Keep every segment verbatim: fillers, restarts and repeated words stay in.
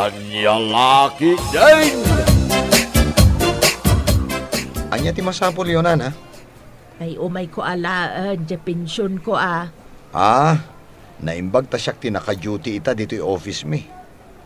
Ania la ketdin? Ania ti masapulyo, nana? Ay, umayko alaen, diay pensionko a. Ah, naimbag ta siak ti naka-duty ita ditoy office mi.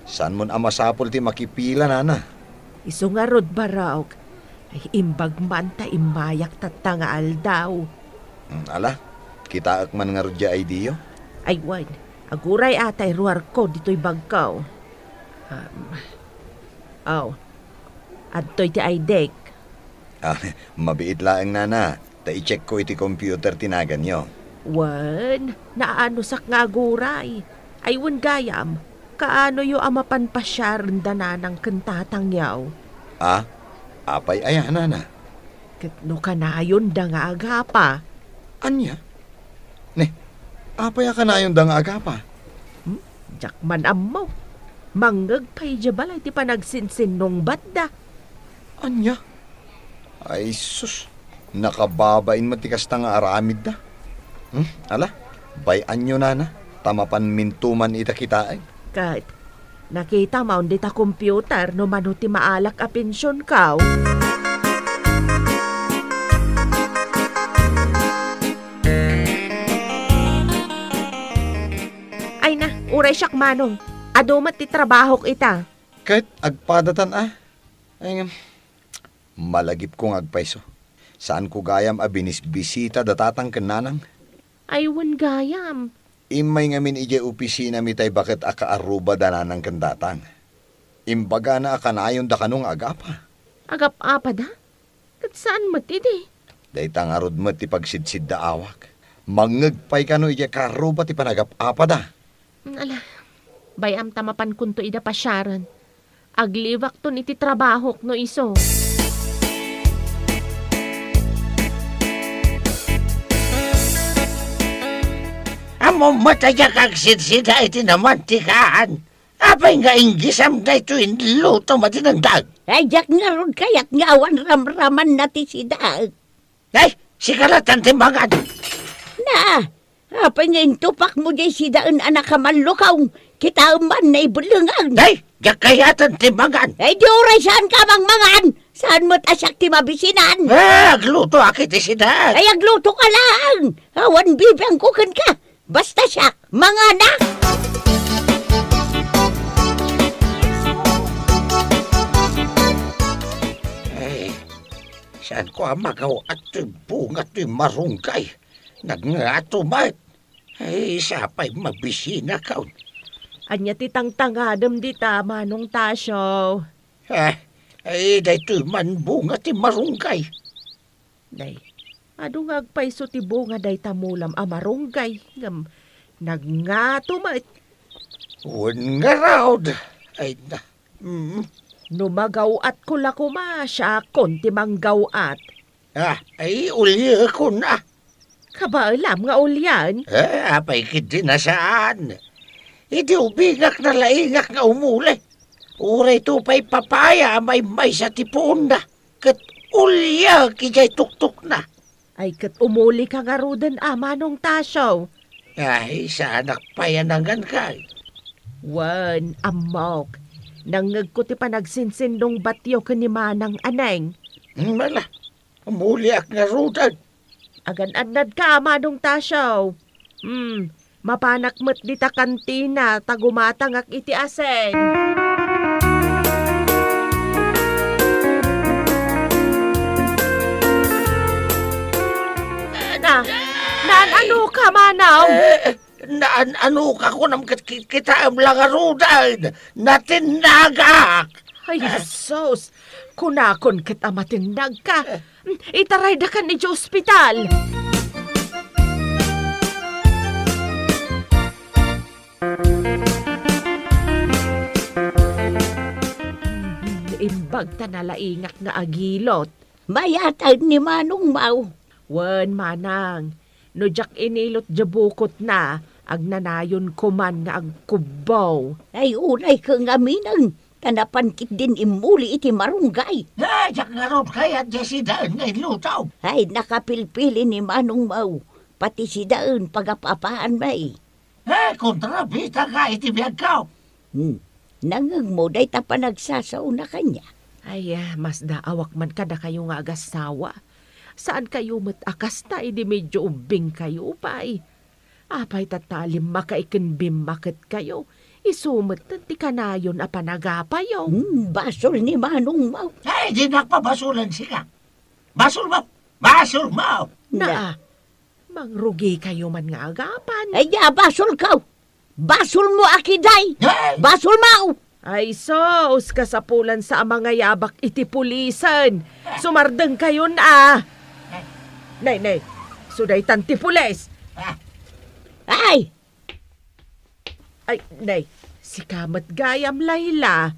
Saanmon a masapul ti makipila, nana? Isu ngarud, Barok. Ay, imbag man ta immayak tatta nga aldaw. Mm, ala, kitaek man ngarud diay I D-yo. Ay, wen, aguray a tay ruarko ditoy bagko. Um, oh, adtoy ti I D-k. Ah, mabiit laeng, nana. Ta i-check ko iti computer ti naganyo. Wen, naanusak nga aguray. Ay, wen gayam, kaanoyo a mapan pasiaren da nanang ken tatangyo? Ah, apay aya, nana? Ket no kanayonda nga agapa? Ania? Ne, apay a kanayonda nga agapa? Hmm? Diak man ammo. Mangngeg pay idiay balay ti panagsinsinnungbatda. Ania? Ay, sus. Nakababain met ti kasta nga aramidda. Hmm? Ala, bay-anyo, nana, ta mapan mintuman ita kitaen. Ket, nakitam dita computer no mano ti maalak a pensionko? Ay na, uray siak, Manong. Adu met ti trabahok ita. Ket agpadatan a. Ay, ngem, malagipko nga agpayso. Saanko gayam a binisbisita da tatang ken nanang. Ay, wen gayam. Immay ngamin idiay opisinami tay baket a kaarruba da nanang ken tatang. Imbagana a kanayonda kano nga agapa. Agap-apada? Ket saan met idi? Dayta ngarud met ti pagsidsiddaawak. Mangngeg pay kano idiay kaarruba ti panagap-apada. Ala, bay-am ta mapankonto ida pasiaren. Agliwakton iti trabahok no isu. Ammom met a diak agsidsida iti namantikaan. Apay nga inggisam daytoy inlutom a dinengdag? Ay, diak ngarud kayat nga awan ramramanna ti sidaek. Ay, sika latta ti mangan. Na, apay nga intupakmo diay sidaen a nakamallukaw? Kitaem man, naibellengan. Ay, diak kayat ti mangan. Ay, di uray saanka a mangmangan. Saan met a siak ti mabisinan? Ah, aglutoak iti sidaek. Ay, aglutoka laeng. Awan bibiangko kenka. Basta siak, mangana! Ay, saanko a magaw-at toy bunga toy marunggay? Nagngato met. Ay, sapay mabisinakon. Ania ti tangtangadem dita, Manong Tasio? Ah, ay, daytoy man bunga ti marunggay. Nay, adu nga agpayso ti bunga dayta mulam a marunggay, ngem nagngato met. Wen ngarud, ay na. Mm. No magaw-atko la koma, siakon ti manggaw-at. Ah, ay, uliekon a. Kabaelam nga ulian? Eh, apay ketdi a saan. Idi ubingak, nalaingak nga umuli. Uray to pay papaya a maymaysa ti puonna. Ket uliak idiay tuktukna. Ay, ket umulika ngaruden a, Manong Tasio. Ay, saanak pay a nangankay. Wen, ammok. Nangngegko ti panagsinsinnungbatyo ken ni Manang a Neng. Hmm, ala, umuliak ngaruden. Agan-annadka, Manong Tasio. Hmm, mapanak met dita kantina ta gumatangak iti asin. Na, naan-anoka, Manong? Eh, naan-anoka kunam ket ki-, kitaem la ngaruden. Natinnagak. Ay, sus! Kunakon ket a matinnagka. Itaraydakan idiay ospital. Imbag ta nalaingak nga agilot. Mayatan ni Manong Mau. Wen, Manang. No diak inilot diay bukotna, agnanayonko man nga agkubbo. Ay, unay ket ngamin, ta napan ketdin immuli iti marunggay. Ay, diak ngarud kayat diay sidaen nga inlutom. Ay, nakapilpili ni Manong Mau, pati sidaen pagap-apaan met. Eh, kontrabida nga iti biagko. Hmm. Nangngegmo dayta panagsasaona kaniak? Ay, ah, masdaawak man kadakayo nga agassawa. Saankayo met a kasta idi medyo ubbingkayo pay. Apay tatta a limmakayo ken bimmaketkayo? Isu met ti kanayon a panagapayo. Hmm, basol ni Manong Mau. Ay, dinak pabasolan sika. Basolmo! Basolmo! Na. Na, mangrugikayo man nga agapan. Ay, ya, basolkaw! Basolmo, Akiday! Ay! Basolmo! Ay sus, kasapulan sa a mangayabak iti pulisen. Sumardengkayon a. Nay, nay, isu daytan ti pulis. Ay! Ay, nay, sika met gayam, Laila.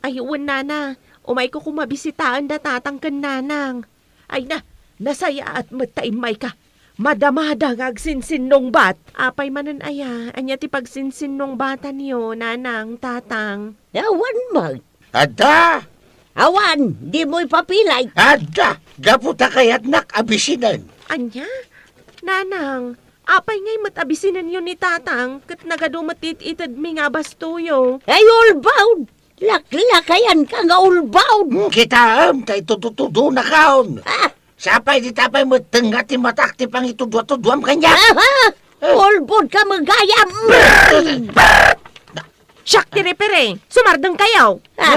Ay, wen, nana, umayko koma bisitaen da tatang ken nanang. Ay na, nasayaat met ta immayka. Madamada nga agsinsinnungbat. Apay manen aya, ania ti pagsinsinnungbatanyo, nanang, tatang? Awan met. Adda! Awan, dimo ipapilay. Adda! Gapu ta kayatnak a bisinen. Ania? Nanang, apay ngay met a bisinenyo ni tatang, ket nagadu met ti it-itedmi nga abastoyo? Ay, ulbaw! Laklakayanka nga ulbaw! Hmm, kitaem, ta itudutudonakon. Ah! Sapay dita pay met tengnga ti matak ti pangitudwatudwam kaniak. Aha! Eh. Ulbodka met gayam! Siak ti referee, sumardengkayo! Ah!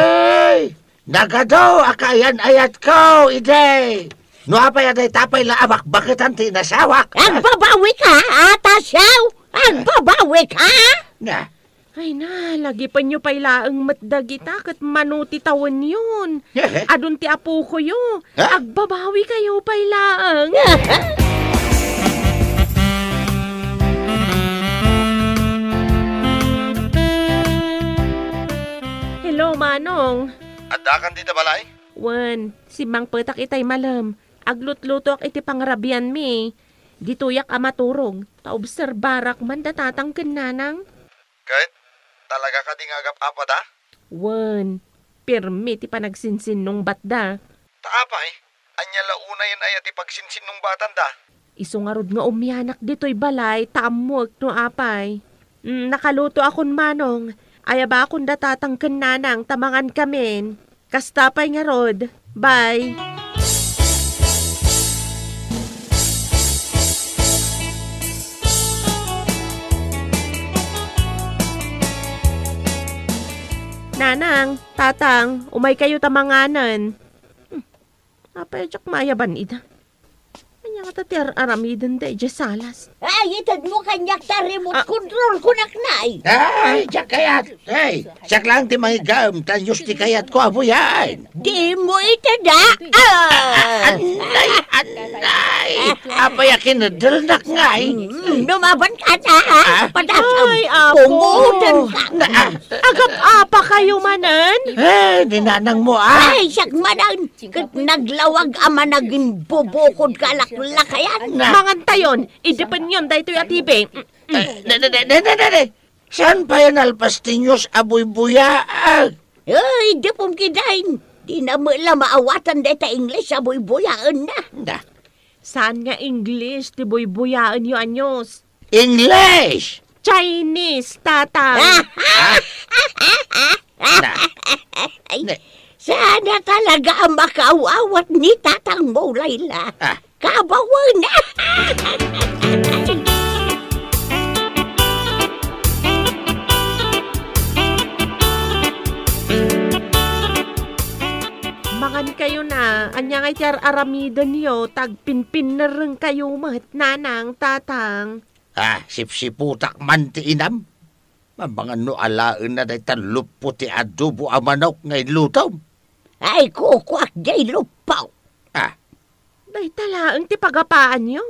Ay! Nagadu a kaayan-ayatko idi! No apay a dayta pay la a bakbaketan ti inasawak. Agbabawika, Atasiaw! Agbabawika! Na, Ay na, lagipenyo pay laeng met dagita ket mano ti tawenyon. Adun ti apokoyo. Ha? Agbabawikayo pay laeng. Hello, Manong. Addakan dita balay? Wen, simmangpetak itay malem. Aglutlutoak iti pangrabianmi. Ditoyak a maturog, ta obserbarak man da tatang ken nanang. Ket, talaga kadi nga agap-apada? Wen, pirmi ti panagsinsinnungbatda. Ta apay, ania la unayen aya ti pagsinsinnungbatanda? Isu ngarud nga umianak ditoy balay, ta ammoek no apay. Mm, nakalutoakon, Manong. Ayabakon da tatang ken nanang ta mangankamin. Kasta pay ngarud. Bye. Nanang, tatang, umaykayo ta manganen. Hmm. Apay, diak maayaban ida. Ania ngata ti ar-aramidenda idiay salas? Ay, itedmo kaniak ta remote control, kunak, nay. Ay, diak kayat. Ay, siak laeng ti mangigam, ta news ti kayatko a buyaen. Dimo ited, a. Ah! Anay, anay. Apay a kineddelnak ngay? Mm, lumabanka, a. Ah? Padasam. Ay, apo. Pungudanka. Na, ah. Agap-apakayo manen? Eh, ni nanangmo, a. Ay, siak manen. Ket naglawag a managimbubukodka a laklakayan. Na. Mangantayon, idepenyon daytoy a T V. Mm, mm. Eh, ne, ne, ne. Saan pay a nalpas ti news a buybuyaag? Ay, depom kitaen. Dina met la maawatan dayta English a buybuyaenna. Na. Saan nga English ti buybuyaenyo a news? English! Chinese, tatang. Ah! Na. Ay, ne. Sana talaga a makaawat ni tatangmo, Laila. Ah. Kabawen. Mangankayo na. Ania ngay ti ar-aramidenyo? Tagpinpinnerrengkayo met, nanang, tatang. Ah, sipsiputak man ti inam. Mamangan no alaenna dayta luppo ti adobo a manok nga inlutom. Ay, kukuak diay luppo. Ah. Dayta laeng ti pagapaanyo.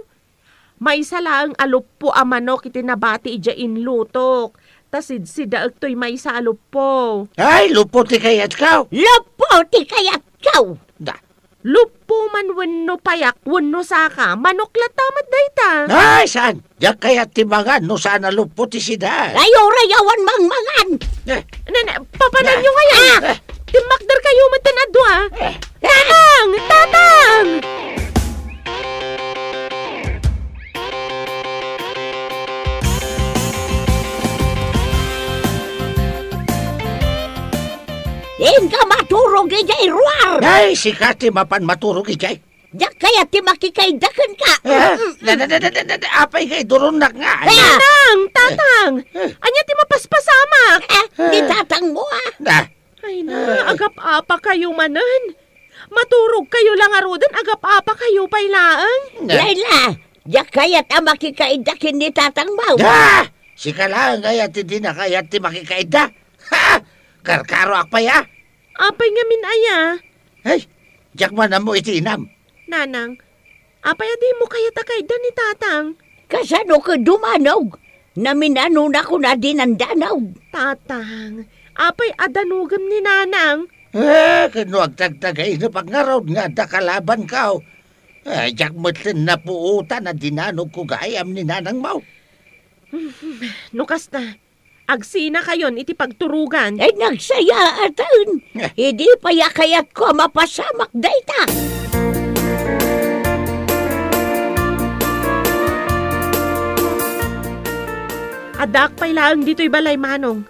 Maysa laeng a luppo a manok iti nabati idiay inlutok. Ta sidsidaek toy maysa a luppo. Ay, luppo ti kayatko. Luppo ti kayatko. Da. Luppo man wenno payak wenno saka, manok latta met dayta. Ay, saan? Diak kayat ti mangan no saan a luppo ti sida. Ay, uray awan mangmangan. Eh. Ne, ne, papananyo ngay. Ah! Eh. Timmakderkayo met ti adu, a. Eh. Tatang! Tatang! Inka maturog idiay ruar! Ay, sika ti mapan maturog idiay. Diak kayat ti makikaidda kenka. Ah, Mm, mm. na, na, na, na, na, na, apay nga iduronnak nga, ay. Ah! Tatang! Tatang! Eh. Ania ti mapaspasamak? Ah, ni tatang mo, ah. Na. Ay na, Ay. agap-apa kayo manen. Maturog kayo la ngaruden, agap-apa kayo pay laeng. Na. Laila, diak kayat a makikaidda ken ni tatang mo. Ah! Sika laeng aya ti dina kayat ti makikaidda? Ha! Karkaroak pay, ah! Apay ngamin aya? Ay, diak man ammo iti inam. Nanang, apay a dimo kayat a kaidda ni tatang? Kasano ket dumanog? Naminanonakon a dinandanog. Tatang, apay a danogem ni nanang? Eh, ket no agtagtagaynepak ngarud nga adda kalabanko. Eh, diak metten napuotan a dinanogko gayam ni nanangmo. No kasta, agsinakayon iti pagturogan. Ay, nagsayaaten. Eh. Idi pay a kayatko a mapasamak dayta. Addaak pay laeng ditoy balay, Manong.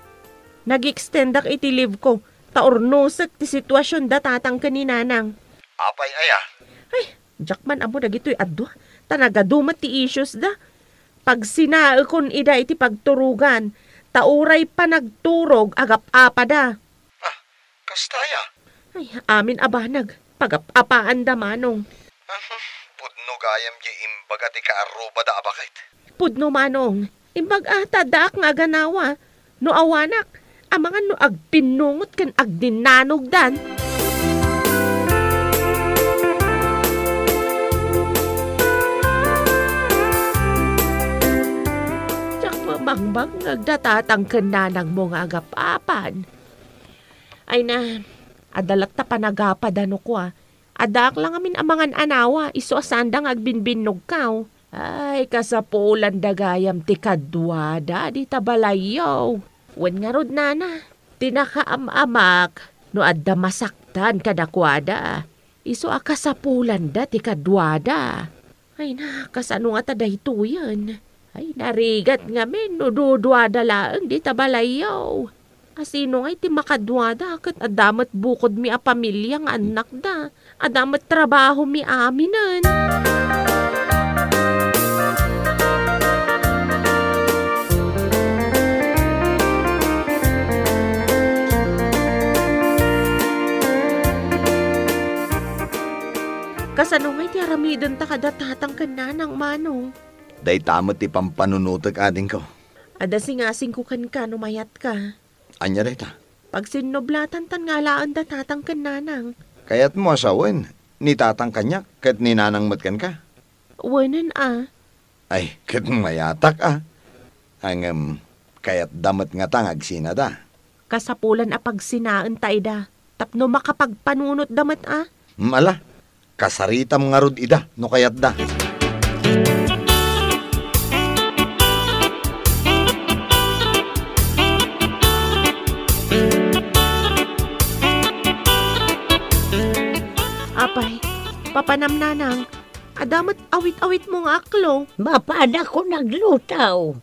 Nag-extendak iti leave ko, ta urnosek ti situasion da tatang ken ni nanang. Apay aya? Ay, diak man ammo dagitoy a dua, ta nagadu met ti issues da. Pagsinaekon ida iti pagturogan, ta uray panagturog agap-apada. Ah, kasta aya? Ay, amin a banag, pagap-apaanda, Manong. Ah, pudno gayam diay imbaga ti kaarrubada a baket. Pudno, Manong. Imbag a, ta addaak nga aganawa. No awanak, amangan no agpinnungot ken agdinanogdan. Diak mabangbangag da tatang ken nanangmo nga agap-apan. Ay na, adda latta panagapada no kua. Addaak la ngamin a mangan-anawa, isu a saanda nga agbinbinnogkaw. Ay, kasapulanda gayam ti kaduada dita balayyo. Wen ngarud, nana, ti nakaam-amak no adda masaktan kadakuada. Isu a kasapulanda ti kaduada. Ay na, kasano ngata daytoyen? Ay, narigat ngamin no duduada laeng dita balayyo. Asino ngay ti makaduada ket adda met bukodmi a pamilia nga annakda? Adda met trabahomi aminen. Kasano ngay ti aramidenta kada tatang ken nanang, Manong? Dayta met ti pampanunotek, adingko. Adda singasingko kenka no mayatka. Ania dayta? Pagsinnublatan tan nga alaen da tatang ken nanang. Kayatmo a sawen, ni tatang kaniak, ket ni nanang met kenka? Wenen a. Ay, ket mayatak a. Ngem, kayatda met ngata nga agsinada. Kasapulan a pagsinaenta ida, tapno makapagpanunotda met a. Mm, ala, kasaritam ngarud ida no kayatda. Apay, papanam nanang, adda met awit-awitmo nga aklo. Mapanakon agluto.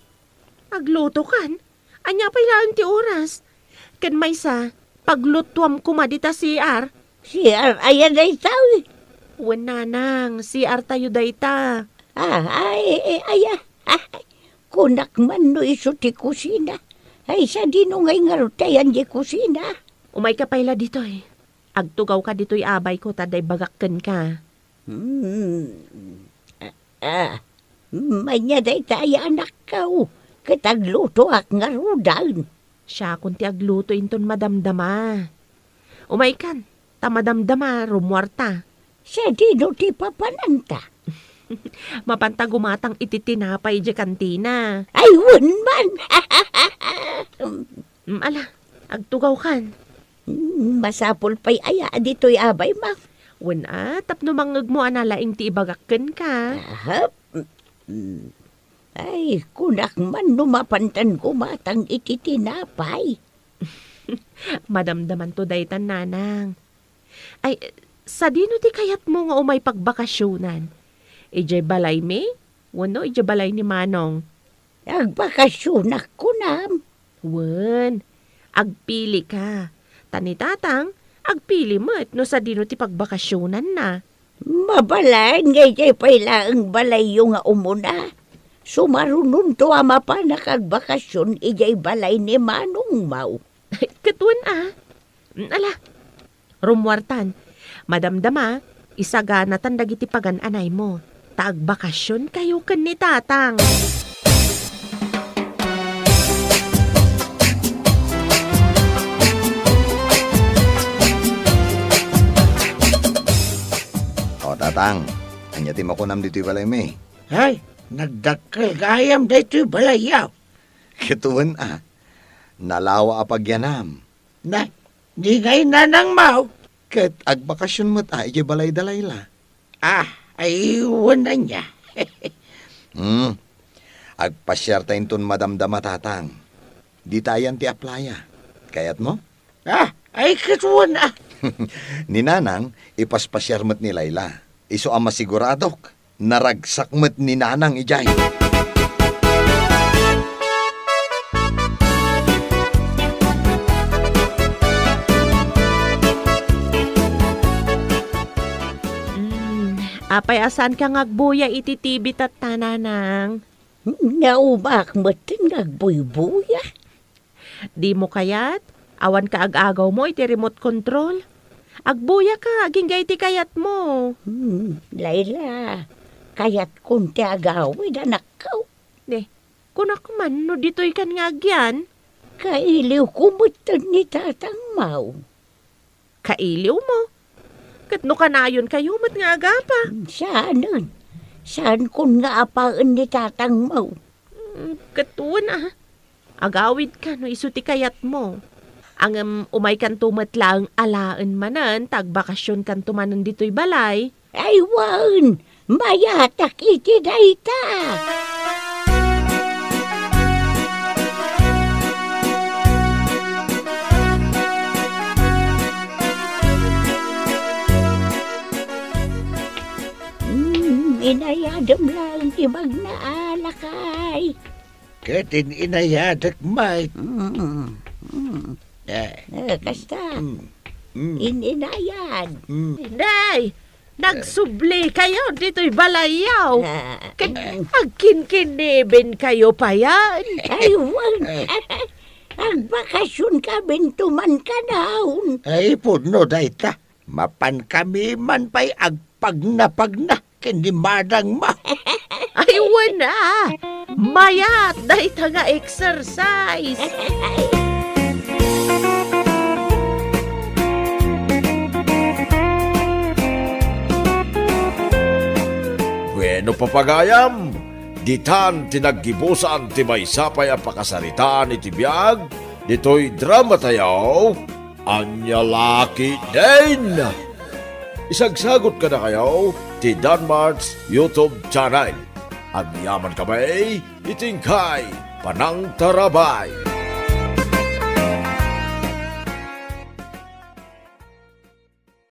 Aglutokan? Ania pay laeng ti oras? Ken maysa, paglutuam koma dita C R. C R aya daytoy? Wen nanang, C R tayo dayta. Ah, ay, eh, aya. Ah, kunak man no isu ti kusina. Ay, sadino ngay ngarud ti ayan diay kusina? Umayka pay la ditoy. Agtugawka ditoy abayko ta adda ibagak kenka. Hmm. Ah, ah. Ania dayta aya anakko, ket aglutoak ngaruden. Siakon ti agluto inton madamdama. Umaykan, ta madamdama, rummuarta. Sadino ti papananta? Mapanta gumatang iti tinapay idiay kantina. Ay, wen man! Mm, ala, agtugawkan. Mm, masapul pay aya a ditoy abaymo? Wen a, tapno mangngegmo a nalaing ti ibagak kenka. Ahap. Mm. Ay, kunak man no mapantan gumatang iti tinapay. Madamdamanto daytan, nanang. Ay, sadino ti kayatmo nga umay pagbakasionan? Idiay balaymi? Wenno idiay balay ni Manong? Agbakasionak, kunam. Wen, agpilika. Ta ni Tatang, agpili met no sadino ti pagbakasionanna. Mabalin nga idiay pay laeng balayyo nga umuna. Sumarunonto a mapanak agbakasion idiay balay ni Manong Mau. Ket wen a. Ala, rummuartan. Madamdama, isaganatan dagiti pagan-anaymo. Ta agbakasionkayo ken ni Tatang. O, Tatang, ania ti makunam ditoy balaymi? Ay, nagdakkel gayam daytoy balayyo. Ket wen a, nalawa a pagyanam. Na, ni ngay Nanang Mau? Ket agbakasion met a idiay balay da Laila. Ah, ay, wen ania. Hmm. Agpasiarta inton madamdama, Tatang. Dita ayan ti aplaya. Kayatmo? Ah, ay, ket wen a. Ni Nanang, ipaspasiar met ni Laila. Isu a masiguradok, naragsak met ni Nanang idiay. Mm, apay a saanka nga agbuya iti T V tatta, Nanang? Naumaak metten nga agbuybuya. Dimo kayat? Awanka ag-agawmo iti remote control? Agbuyaka agingga iti kayatmo. Hmm, Laila, kayatkon ti agawid, anakko. Ne, kunak man no ditoykan nga agyan? Kailiwko metten ni Tatang Mau. Kailiwmo? Ket no kanayonkayo met nga agapa? Saanen. Saankon nga apaen ni Tatang Mau. Mm, ket wen a. Agawidka no isu ti kayatmo. Ngem umaykanto met laeng alaen manen ta agbakasionkanto manen ditoy balay. Ay wen, mayatak iti dayta. Mm, inayadem laeng ti magna a lakay. Ket in-inayadek met. Mm, mm. Eh. Eh, kasta. Mm, mm. In-inayad. Mm. Nay, nagsublikayo ditoy balayyo. Ah. Ket agkinkinibenkayo payen. Ay, wen. Agbakasionkaminto man kanayon. Ay, pudno dayta. Mapankami man pay agpagnapagna ken ni Manang Mau. Ay, wen a. Mayat dayta nga exercise. Bueno, papagayam, ditan ti naggibusan ti maysa pay a pakasaritaan iti biag ditoy dramatayo. Ania la ketdin? Isagsagot kadakayo ti Danmart's YouTube channel. Agyamankami iti inkay panangtarabay.